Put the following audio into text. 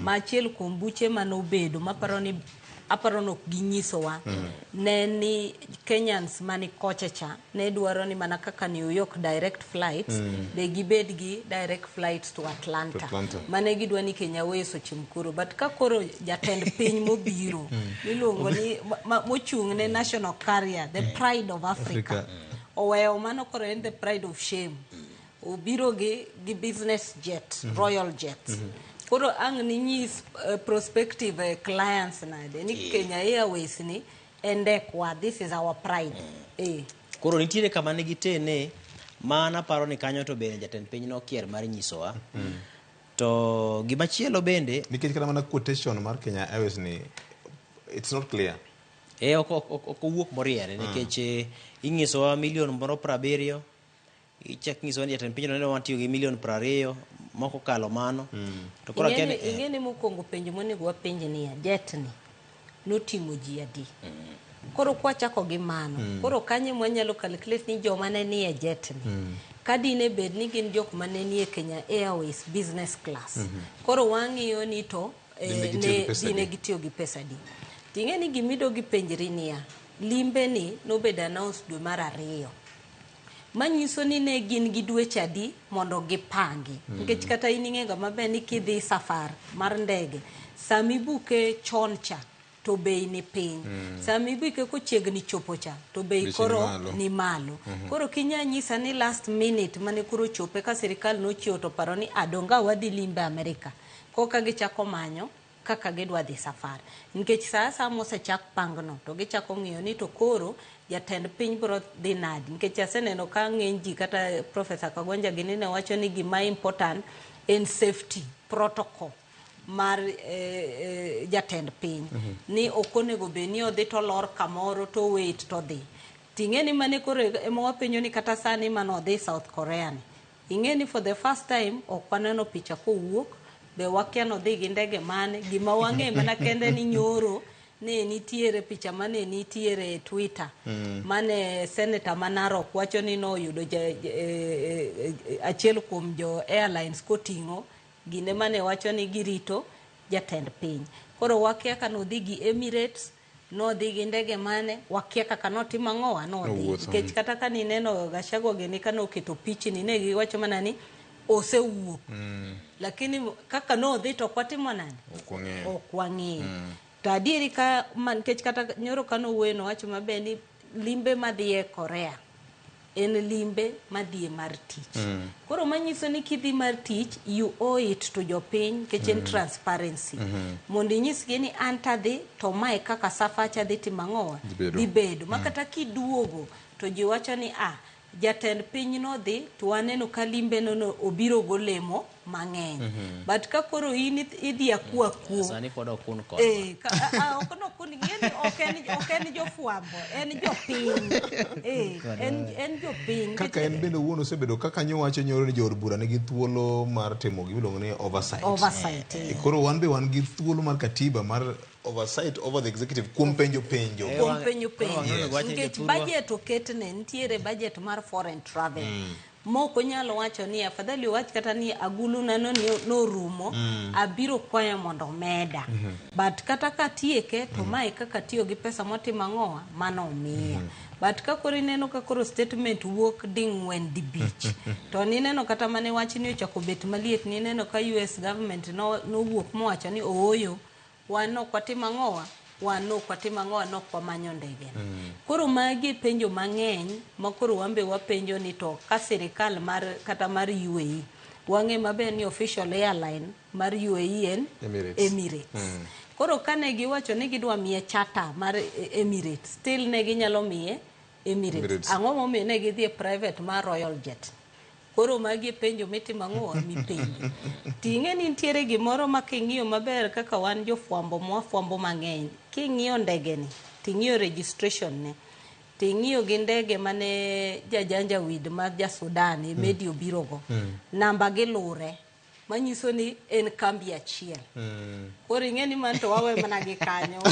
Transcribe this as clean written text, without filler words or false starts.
Ma achiel kuom buche manobedo maparo ni aparo ni ok ginyisowa ne ni Kenyans mani kocha cha ne dwaro ni mana kaka New York direct flights be gibed gi direct flights to Atlanta. To Atlanta. Mane gidwa ni Kenya Airways ochim koro, but ka koro jatend piny mobiro miluongo ni mochung' ne national carrier, the pride of Africa, Africa. Oweyo mano, koro en the pride of shame, obiro gi business jet, Royal Jet. Koro ang' ninyis prospective clients nade ni Kenya Airways ni en ndekwa, this is our pride, eh. Koro nitiere kama ne gitene ma naparo ni kanyo to bende jatend piny nokier mar nyisowa. To gimachielo bende Nikech kata mana quotation mar Kenya Airways ni, it's not clear. E ok owuok moriere nikech ing'isowa milion moro 70, ichak ing'isowa ni jatend piny no neno watiyo gi milion 20 moko kalo mano. To koro akia ni Ing'e ni mokwongo penjo monego wapenj niya, jet ni noting'o ji adi? Koro kwachako gi mano, koro kanye mwanyalo calculate ni joma ne nie jet ni ka dine bed ni gin jok mane nie Kenya Airways business class, koro wang'iyo ni to Dine gitiyo gi pesa dine adi? Gitiyo gi pesa adi? Ting'e ni gimido gipenjri niya, limbe ni nobedo announce dwe mar ariyo, manyiso ni ne gin gi dweche adi mondo gipangi? Nikech kata in ing'eyo ga maber ni kidhi safar mar ndege, samibuke chon cha to bei ni piny, samibuke kochiegni chopo cha to bei Beche ni koro malo. Ni malo. Koro kinya nyisa ni last minute mane koro chope ka sirikal nochiewo to paro ni adonga wadhi limbe Amerika, koka gichako manyo kaka gidwa dhi safar, nikech sa asaya mosechak pangno to gichako ng'iyo ni to koro jatend piny biro dhi nadi? Nikech aseneno ka ng'eny ji, kata Professor Kagwanja gini ne wacho ni gima important en safety protocol mar jatend piny, ni ok onego bed ni odhi to olor kamoro to wait to dhi. Ting'e ni mane koro ema wapenjo ni kata sani mane odhi South Korea ni, ing'e ni for the first time ok waneno picha kowuok, be wakia nodhi gi ndege mane. Gima wang'e mana kende ni nyoro ne nitiere picha mane nitiere e Twitter mane senator ma Narok wacho ni noyudo achiel kuom jo airlines koting'o gine mane wacho ni girito jatend piny. Koro wakia ka nodhi gi Emirates, nodhi gi ndege mane, wakia kaka notimo ang'owa nodhi. Nowuotho. Nikech kata ka nineno Gachagua gini ka noketo pichni, ne giwacho mana ni osewuok, lakini kaka nodhi to ok watimo nade? Ok wang'eyo. Ok wang'eyo. To adieri ka nikech kata nyoro ka nowuoyo nowacho maber ni limbe madhi e Korea en limbe madhi mar tich. Koro manyiso ni kidhi mar tich, you owe it to jopiny, nikech en transparency mondo inyisgi ni an tadhi to mae kaka safacha dhi timo ang'owa. Dhi bedo. Dhi bedo ma kata kiduogo to ji wacho ni ah, jatend piny nodhi to waneno ka limbe no obiro golemo mang'eny. But ka koro in idhi akuo akuo Sani pod ok un kodwa. Eh, ok nokun ing'e ni ok en jofwambo, en jopiny, en jopiny. Kaka en bende owuon osebedo kaka nyowacho nyoro ni jood bura nigi thuolo mar timo gimiluongo ni oversight. Oversight, eh. Koro wan be wan gi thuolo mar katiba mar oversight over the executive kuom penjo penjo. Kuom penjo Koro penjo. wang'eyo wach ni Nikech jothurwa. Budget oketne, nitiere budget mar foreign travel mok onyalo wacho ni afadhali owach kata ni agulu na no norumo, abiro kwayo mondo omeda, but kata katieke to mae kaka tiyo gi pesa motimo ang'owa mano omiya. But ka koro ineno ka koro statement wuok ding'wen dibich to nineno kata mane wach ni ochako bet maliet, nineno ka US government nowuok mowacho ni ooyo, wan ok watimo ang'owa, wan ok watimo ang'owa, nok wamanyo ndege. Koro magi e penjo mang'eny ma koro wan be wapenjo ni to ka sirikal mar kata mar UAE, wang'e maber ni official airline mar UAE en Emirates. Emirates. Koro kane giwacho ni gidwa miye charter mar Emirates, still ne ginyalo miye Emirates. Emirates. Ang'o momiyo ne gidhi e private mar Royal Jet? Koro magi e penjo mitimo ang'o mipenjo. Ting'e ni nitiere gimoro ma king'iyo maber kaka wan jofwambo mwafwambo mang'eny, king'iyo ndege ni ting'iyo registration ne ting'iyo gi ndege mane jajanjawid mar ja Sudan Emedi obirogo, namba gi lure, manyiso ni en kambi achiel. Koro ing'e ni man to wawe mana gi kanyo.